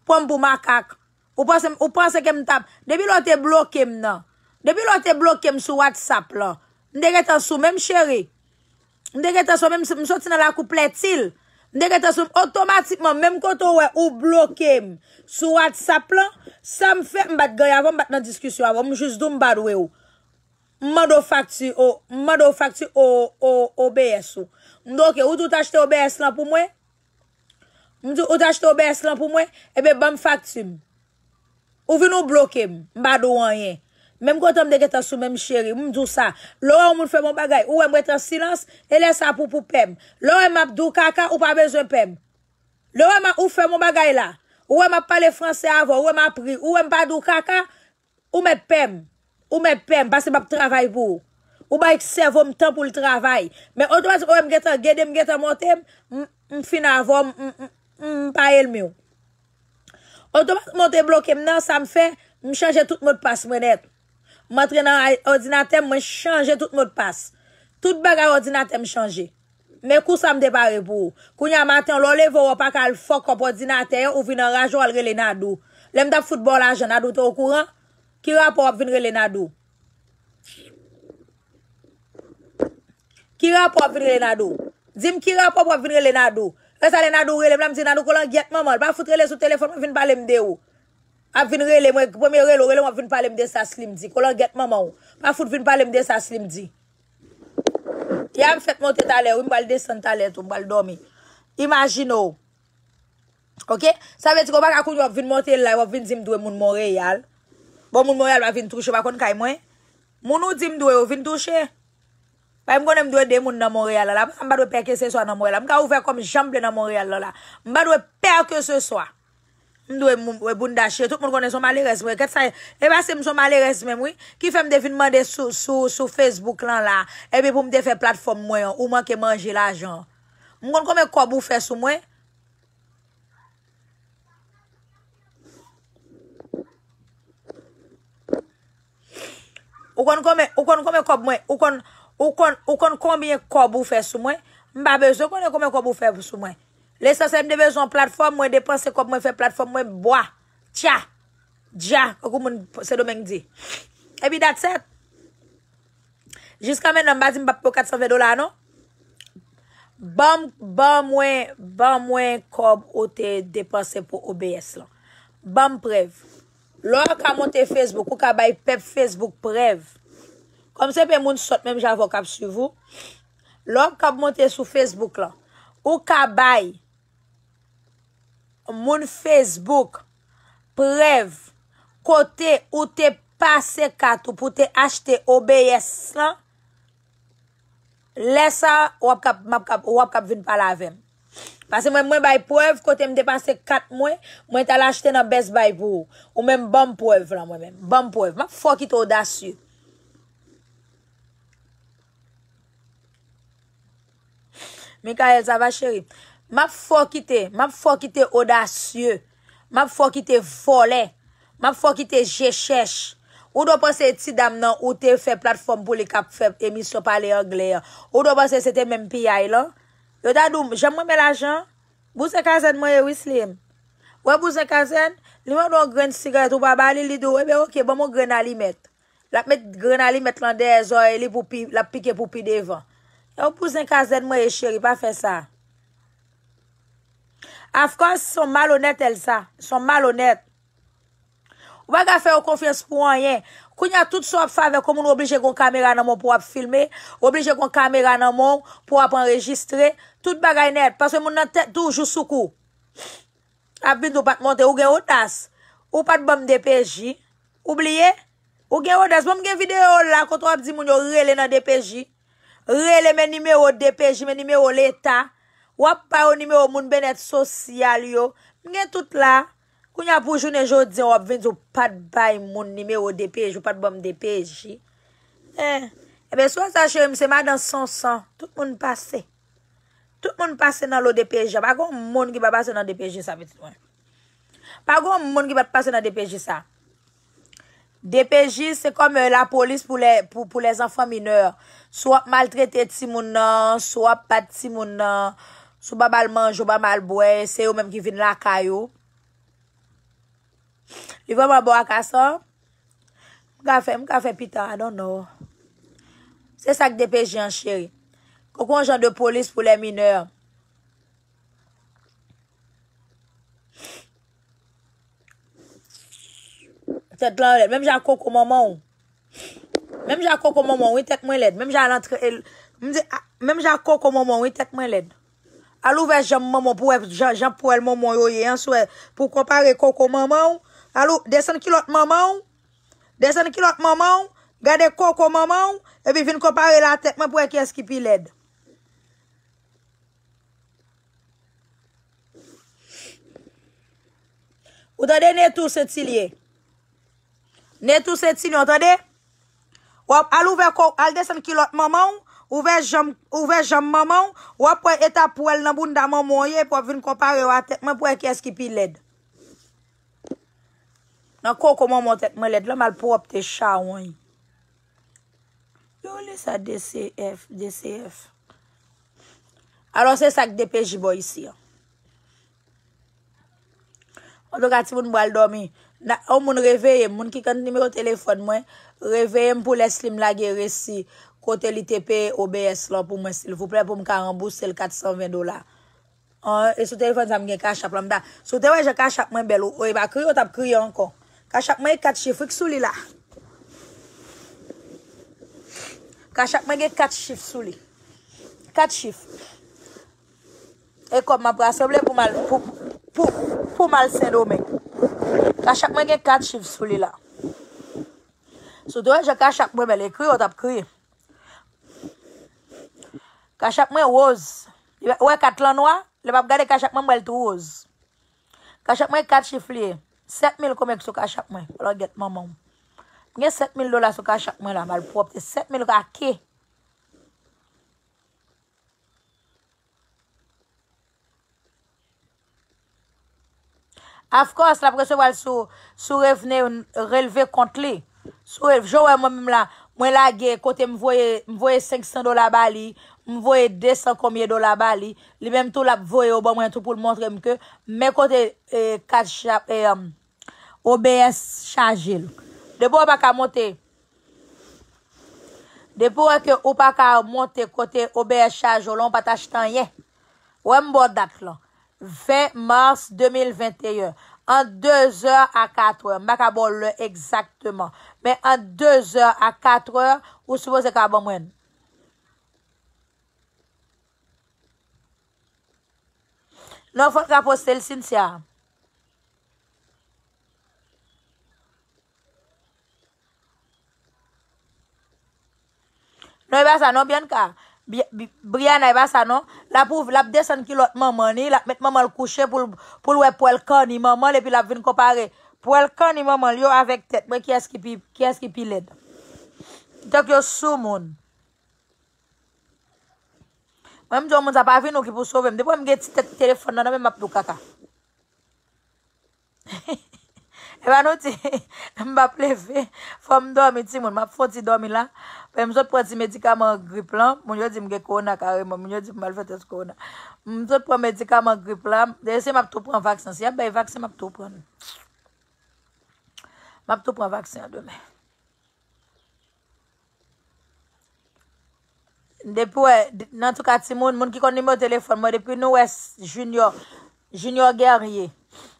Pran m pou makak. Ou panse, ou panse ke m t ap, depi lè w te bloke m nan, depi lè w te bloke m sou WhatsApp lan, m te gentan sou menm cheri. M te gentan sou menm, m soti nan lakou Plètil. M te gentan sou, otomatikman, menm kote w wè ou bloke m sou WhatsApp lan, sa m fè, m pa t gany avè w, m pa t nan diskisyon avè w, m jis di w m pa dwe w. M mande w fakti, o, m mande w fakti, o, o, O B S ou. M di, "Ok, ou di w t achte O B S lan pou mwen?" M di, "Ou t achte O B S lan pou mwen? Ebyen, ban m fakti m." Ou vin ou bloke m, m pa di w anyen. Menm kote m te gentan sou menm cheri, m di w sa. Lè w wè yon moun fè m yon bagay, ou wè m ret an silans, e lè sa pou, pou pè m. Lè w wè m ap di w kaka, ou pa bezwen pè m. Lè w wè m a- ou fè m yon bagay la, ou wè m ap pale franse avè w, ou wè m ap ri, ou wè m pa di w kaka, ou mèt pè m. Ou mèt pè m, paske m ap travay pou ou. Ou bay sèvo m tan pou l travay. Men otomatik, ou wè m gentan gede, m gentan monte, m, m, m fin avè w, m, m, m, m pa elmi w. Otomatik monte bloke m nan, sa m fè, m chanje tout modpas mwen nèt. M antre nan ay- òdinatè m, mwen chanje tout modpas. Tout bagay òdinatè m chanje. Men kou sa m te pare pou ou. Kounye a maten, lè w leve, w pa ka al fuck up òdinatè an, ou vin anraje, w al rele Nadou. Lè m t ap fout ba w lajan, Nadou te okouran? Ki rapò w ap vin rele Nadou? Ki rapò w ap vin rele Nadou? Di m ki rapò w ap vin rele Nadou? Lè sa lè Nadou rele m la, m di Nadou kolangyèt manman l, pa fout rele sou telefòn mwen vin pale m de ou. Ap vin rele mwen, premye rele w, rele mwen ap vin pale m de sa Slim di. Kolangyèt manman w. Pa fout vin pale m de sa Slim di. Ya m fèk monte talè, wi, m pral desann talè tou, m pral dòmi. Imajine w. Oke? Sa vle di ke w pa ka kounye w ap vin monte la, w ap vin di m dwe moun Monreyal. Bon, moun Monreyal pa vin touche, pa konn kay mwen. Moun ou di m dwe yo vin touche. Bay m konnen m dwe de moun nan Monreyal la. La, m pa dwe pè ke se swa nan Monreyal la. M ka ouvè kò m jan m vle nan Monreyal la la. M pa dwe pè ke se swa. M dwe moun, wè bounda chire. Tout moun konnen se yon malerèz mwen. Kèt sa, e pa se m se yon malerèz menm, wi. Ki fè m te vin mande sou, sou, sou Facebook lan la. Epi pou m te fè platfòm mwen an, ou manke manje lajan. M konn konbyen kòb ou fè sou mwen? Ou konn konbyen, ou konn konbyen kòb mwen, ou konn, ou konn, ou konn konbyen kòb ou fè sou mwen? M pa bezwen konnen konbyen kòb ou fè sou mwen. Lesansyèl, m te bezwen yon platfòm, mwen depanse kòb mwen fè platfòm mwen bwa. Tcha! Dja, kankou moun Sendomeng di. Epi that's it. Jiska mentnan, m pa di m p ap peye w kat san ven dola, non. Ban m, ban mwen, ban mwen kòb ou te depanse pou O B S lan. Ban m prèv. Lè w ka monte Facebook, ou ka bay pèp Facebook prèv. Kòm se pe moun sòt menm jan avè w k ap swiv ou, lè w ka monte sou Facebook lan, ou ka bay moun Facebook prèv kote ou te pase kat ou pou te achte O B S lan. Lè sa, w ap kap, m ap kap, w ap kap vin pale avè m. Paske mwen, mwen bay prèv kote m te pase kat mwen, mwen t al achte nan Best Buy pou ou. Ou menm, ban m prèv lan, mwen menm. Ban m prèv. M ap fè w kite odasye. Michael, ça va, chéri? M ap fè w kite, m ap fè w kite odasye. M ap fè w kite vòlè. M ap fè w kite je chèch. Ou dwe panse ti dam nan ou te fè platfòm pou li k ap fè emisyon pale anglè an. Ou dwe panse se te menm piyay lan. Yo ta di w, jan m renmen lajan. Bouzen kazèn mwen ye, wi, Slim. Wè bouzen kazèn, li mande w yon grenn sigarèt, ou pa ba li, li di w, ebyen, oke, ban m yon grenn alimèt. L ap met grenn alimèt lan dèyè zòrèy li pou pi, l ap pike pou pi devan. Yon bouzen kazèn mwen ye, cheri, pa fè sa. Of course, se yon malonèt, Elsa. Se yon malonèt. Ou pa ka fè yo konfyans pou anyen. Kounye a, tout sa w ap fè avèk yon moun, ou oblije gen yon kamera nan men w pou w ap filme, ou oblije gen yon kamera nan men w pou w ap anrejistre, tout bagay nèt, paske moun nan tèt toujou sou kou. Ap vin di w pa t monte, ou gen odas. Ou pa t ban m D P J. Ou bliye? Ou gen odas. Bon, m gen videyo la kote w ap di moun yo rele nan D P J. Rele, men nimewo D P J, men nimewo Leta. W ap ba yo nimewo moun benèt sosyal yo. M gen tout la. Kounye a pou jounen jodi an, w ap vin di w pa t bay moun nimewo D P J, ou pa t ban m D P J. Eh, ebyen, sou sa, cheri m, se madan Sonson. Tout moun pase. Tout moun pase nan lo D P J. Pa gen moun ki pa pase nan D P J sa, pitit mwen. Pa gen moun ki pa t pase nan D P J sa. D P J, se kòm, eh, lapolis pou lè, pou, pou lèzanfan minè. Si w ap maltrete timoun nan, si w ap bat timoun nan, si w pa ba l manje, w pa ba l bwè, se yo menm ki vin lakay ou. Li vrèman bò ak sa. M ka fè, m ka fè pita, I don't know. Se sa k D P J an, cheri. Kòk yon jan de polis pou lè minè. Tèt lan anlè. Menm jan ak koko manman w. Menm jan ak koko manman w, wi, tèt mwen lèd. Menm jan al antre, el, m di, a, menm jan ak koko manman w, wi, tèt mwen lèd. Al ouvè janm manman w pou wè jan, jan pwèl manman w yo ye, an swè, pou konpare koko manman w. Al ou, desann kilòt manman w. Desann kilòt manman w. Gade koko manman w. Epi vin konpare l a tèt mwen pou wè kiyès ki pi lèd. Ou tande, Netou Sentilye? Netou Sentilye, ou tande? W ap al ouvè kò, al desann kilòt manman w, ouvè janm, ouvè janm manman w, w ap wè eta pwèl nan bounda manman w ye, epi w ap vin konpare yo a tèt mwen pou wè kiyès ki pi lèd. Nan koko manman w tèt mwen lèd, lan malpwòpte chawony. Yo rele sa D C F, D C F. Alò, se sa k D P J bò isi an. Antouka, timoun, m pral dòmi. Na, yon moun reveye m, moun ki konn nimewo telefòn mwen, reveye m pou lè Slim lage resi kote li te peye O B S lan pou mwen, silvouplè, pou m ka ranbouse l kat san ven dola. An, e sou telefòn sa m gen Cash App lan, m ta, si w te wè jan Cash App mwen bèl, ou, ou, e pa kriye, w t ap kriye ankò. Cash App mwen gen kat chif, wi, k sou li la. Cash App mwen gen kat chif sou li. Kat chif. E kòb m ap rasanble pou m al, pou, pou, pou m al Sendomeng. Cash App mwen gen kat chif sou li la. Si w te wè jan Cash App mwen bèl, e kriye, w t ap kriye. Cash App mwen woz. Ou wè kat lan nwa? Lè m ap gade Cash App mwen, m wè l tou woz. Cash App mwen kat chif li ye. Sèt mil konbyen k sou Cash App mwen? Alò, gèt manman w. M gen sèt mil dola sou Cash App mwen la, malpwòpte. Sèt mil kake. Of course, l ap resevwa l sou, sou revni relve kont li. Sou rev-, jan w wè mwen menm la, mwen lage kote m voye, m voye senk san dola ba li, m voye de san konbyen dola ba li, li menm tou l ap voye yo ban mwen tou pou l montre m ke men kote, eh, Cash App, eh, um, O B S chaje l. Depi w pa ka monte, Depi w wè ke ou pa ka monte kote O B S chaje w lan, ou pa t achte anyen. Wè m ba w dat lan. Ven mas de mil venteyen. Ant de zè a kat è. M pa ka ba w lè egzakteman. Men ant de zè a kat è, ou sipoze ka ban mwen l. Non, fò l ka poste l, Cynthia. Non, e pa sa non, Bianca. Bi- Bi- Brianna, e pa sa non. L ap ouv- l ap desann kilòt manman li, l ap met manman l kouche pou l, pou l wè pwèl kanni manman l, epi l ap vin konpare pwèl kanni manman l yo avèk tèt mwen, kiyès ki pi, kiyès ki pi lèd. Tank yo sou moun. Mwen, m di yon moun sa pa vin ou ki pou sove m. Depi m gen ti tèt telefòn nan nan men m, m ap di w kaka. E pa nou di, m p ap leve. Fò m dòmi, timoun. M ap fè yon ti dòmi la. Paske m sot pran ti medikaman grip lan. Moun yo di m gen kowona kareman. Moun yo di m al fè tès kowona. M sot pran medikaman grip la. Dayè, si m ap tou pran vaksen. Si y ap bay vaksen, m ap tou pran l. M ap tou pran vaksen an demen. Depi wè, d- antouka, timoun, moun ki konn nimewo telefòn mwen, depi nou wè s- Junior, Junior Guerrier,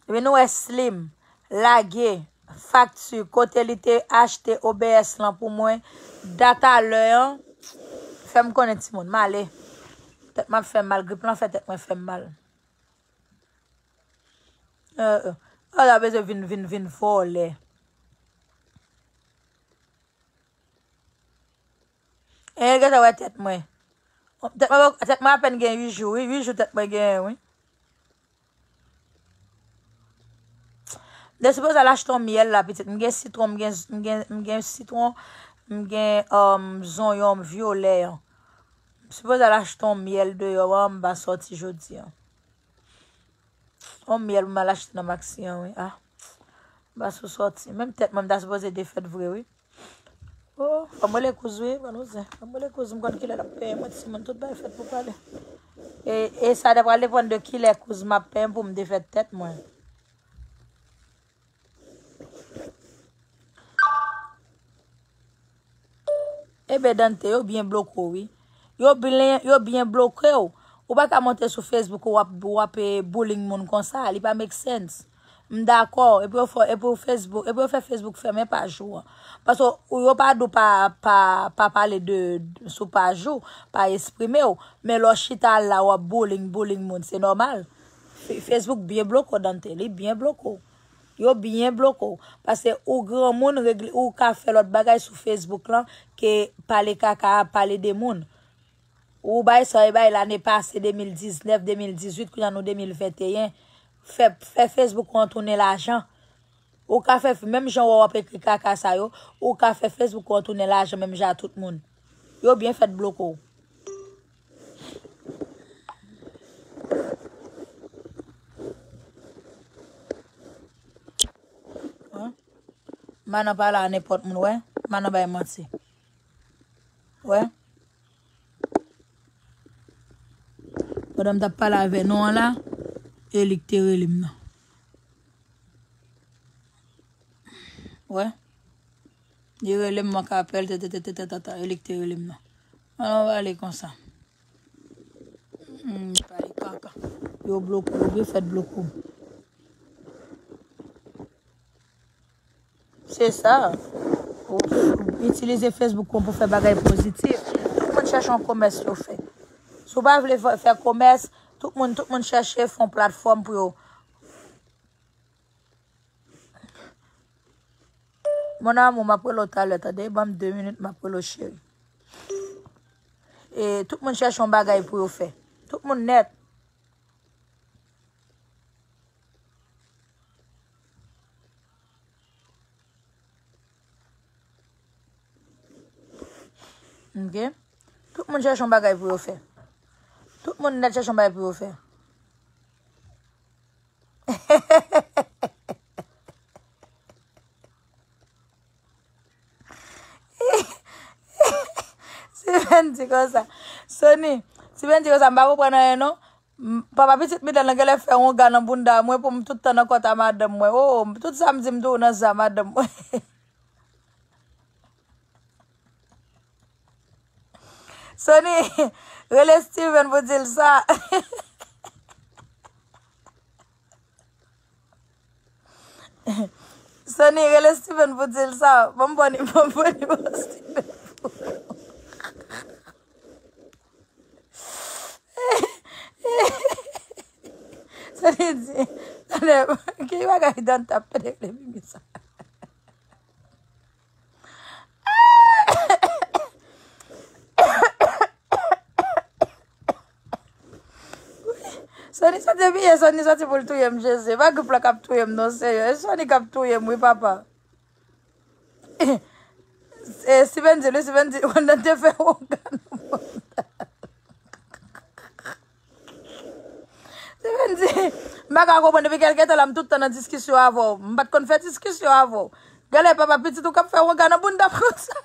depi nou wè Slim lage fakti kote li te achte O B S lan pou mwen, dat a lè an, fè m konnen, timoun, m ale. Tèt m ap fè m mal, grip lan fè tèt mwen fè m mal. Euh, euh. Ala bezwen vin, vin, vin vòlè. E gentan wè tèt mwen. Tèt mwen, tèt mwen apèn gen uit jou, wi. Uit jou tèt mwen genyen, wi. M te sipoze al achte yon myèl la, pitit. M gen sitwon, m gen, m gen, m gen sitwon, m gen, um, zonyon vyolè an. M sipoze al achte yon myèl deyò a, m pa sòti jodi a. Yon myèl pou m al achte nan Maxi an, wi. Ah. M pa sou sòti. Menm tèt mwen, m ta sipoze defèt vre, wi. Oh, fò m rele kouz, wi, ban nou zen. Fò m rele kouz, m konn kilè l ap peye mwen, timoun, tout bagay fèt pou pale. E, e sa ta pral depann de kilè kouz m ap peye m pou m defèt tèt mwen. Ebe Dante, yo byen bloke w, wi. Yo byen, yo byen bloke w. Ou pa ka monte sou Facebook ou w ap, w ap, eh, bullying moun konsa. Li pa make sense. M dakò. Epi yo fè, epi yo Facebook, epi yo fè Facebook fèmen paj ou an. Paske ou, yo pa di w pa, pa, pa pale de, sou paj ou, pa eksprime w. Men lè w chita la, w ap bullying, bullying moun, se nòmal. Fe- Facebook byen bloke w, Dante. Li byen bloke w. Yo byen bloke w. Paske ou granmoun, regle, ou ka fè lòt bagay sou Facebook lan ke pale kaka, pale de moun. Ou bay sa, e bay lane pase, de mil diznèf, de mil dizuit, kounye a nou de mil venteyen. Fè, fè Facebook ou an tounen lajan. Ou ka fè, menm jan w ap ekri kaka sa yo, ou ka fè Facebook ou an tounen lajan menm jan a tout moun. Yo byen fèt bloke w. Hein? M pa nan pale a nenpòt moun, wè. M pa nan bay manti. Wè. Pandan m t ap pale avè nou an la, e li k te rele m nan. Wè. Li rele m, manke apèl, tè, tè, tè, tè, tè, tè, tè, e li k te rele m nan. An nou pale konsa. Hmm, pale kaka. Yo bloke w, yo fèt bloke w. Se sa. Ou, ou itilize Facebook ou pou fè bagay pozitif. Tout moun chèche yon komès yo fè. Si w pa vle fè, fè komès, tout moun, tout moun chèche fè yon platfòm pou yo. Mon amour, m ap rele w talè, tande? Ban m de minit, m ap rele w, cheri. E tout moun chèche yon bagay pou yo fè. Tout moun nèt. Ok? Tout moun chèche yon bagay pou yo fè. Tout moun nèt chèche yon bagay pou yo fè. Steven di konsa. Sony, Steven di konsa, m pa konprann anyen non. M- Papa pitit Midan nan genlè fè wonga nan bounda mwen pou m tout tan nan kòt a madanm mwen. Oh, tout sa m di m tou nan zam madanm mwen. Sony, rele Steven pou di l sa. Sony, rele Steven pou di l sa. Ban m pran ni-, ban m pran nimewo Steven. Sony di, tande, ki bagay Dante ap pede rele Mimi sa? Sony soti, epi e Sony soti pou l touye m, Jezi. E pa gwoup la k ap touye m, non, Senyè. E Sony k ap touye m, wi, papa. E, Steven di, li, Steven di, Wanda te fè wonga nan mòd. Steven di, m pa ka konprann, depi kèlke tan la, m tout tan nan diskisyon avè w. M pa t konn fè diskisyon avè w. Gade, papa, pitit ou k ap fè wonga nan bounda m konsa.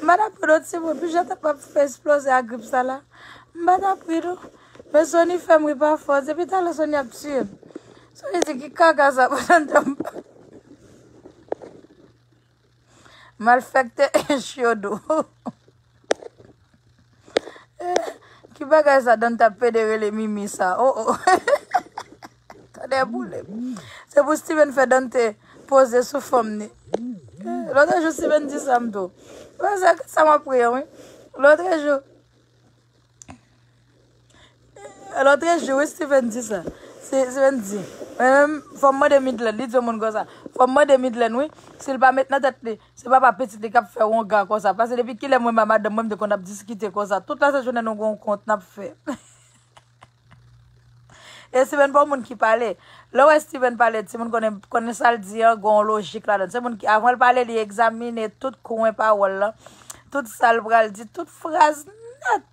M pa t ap ri non, timoun, pijan t ap fè esploze ak grip sa la. M pa t ap ri non. Men Sony fè m ri pa fòs. Depi talè Sony ap tiye m. Sony di ki kaka sa pandan m Malfektè Ench yo dou. Ki bagay sa Dante ap pede rele Mimi sa? Oh, oh. Tande boule. Se pou Steven fè Dante poze sou fanm ni. Lòt jou Steven di sa m tou. Wè, se sa m ap ri an, wi. Lòt jou. Lòt jou, wi, Steven di sa. Se, Steven di, mwen menm, fò m mande Midland, li di yon moun konsa. Fò m mande Midland, wi, si l pa met nan tèt li, se papa pitit li k ap fè wonga konsa. Paske depi kilè mwen ak madanm mwen, m te konn ap diskite konsa. Tout lasent jounen nou gon kont n ap fè. E Steven pa yon moun ki pale. Lè w wè Steven pale, timoun konnen, konnen sa l di an, gon lojik ladan l. Se moun ki, avan l pale, li egzamine tout kwen pawòl lan, tout sa l pral di, tout fraz nèt.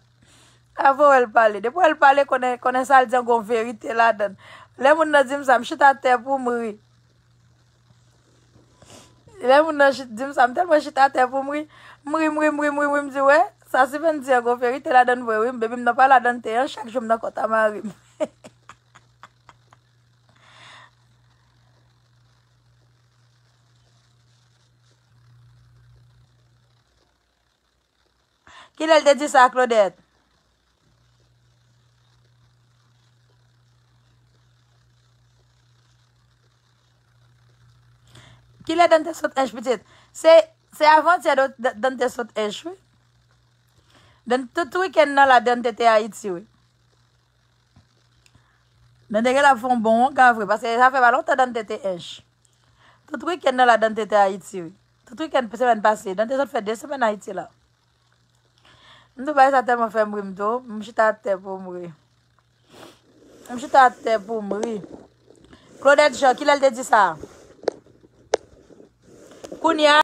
Avan w wè l pale. Depi w wè l pale, konnen, konnen sa l di an gon verite ladan l. Lè moun nan di m sa, m chita atè pou m ri. Lè moun nan chi-, di m sa, m tèlman chita atè pou m ri. M ri, m ri, m ri, m ri, m ri, m di, wè, sa Steven di an gon verite ladan l vre, wi. Depi m nan pa ladan l te an, chak jou m nan kont a mari m. Kilè l te di sa, Claudette? Kilè Dante sot Ench, pitit? Se, se avantyè Dan-, Dan-, Dante sot Ench, wi. Dan-, tout wikenn nan la, Dante te Ayiti, wi. Dante genlè ap fè yon bon wonga vre, paske sa fè pa lontan Dante te Ench. Tout wikenn nan la, Dante te Ayiti, wi. Tout wikenn semèn pase, Dante sot fè de semèn Ayiti la. M di w bagay sa tèlman fè m ri, m di w, m chita atè pou m ri. M chita atè pou m ri. Claudette Jean, kilè l te di sa? Kounye a,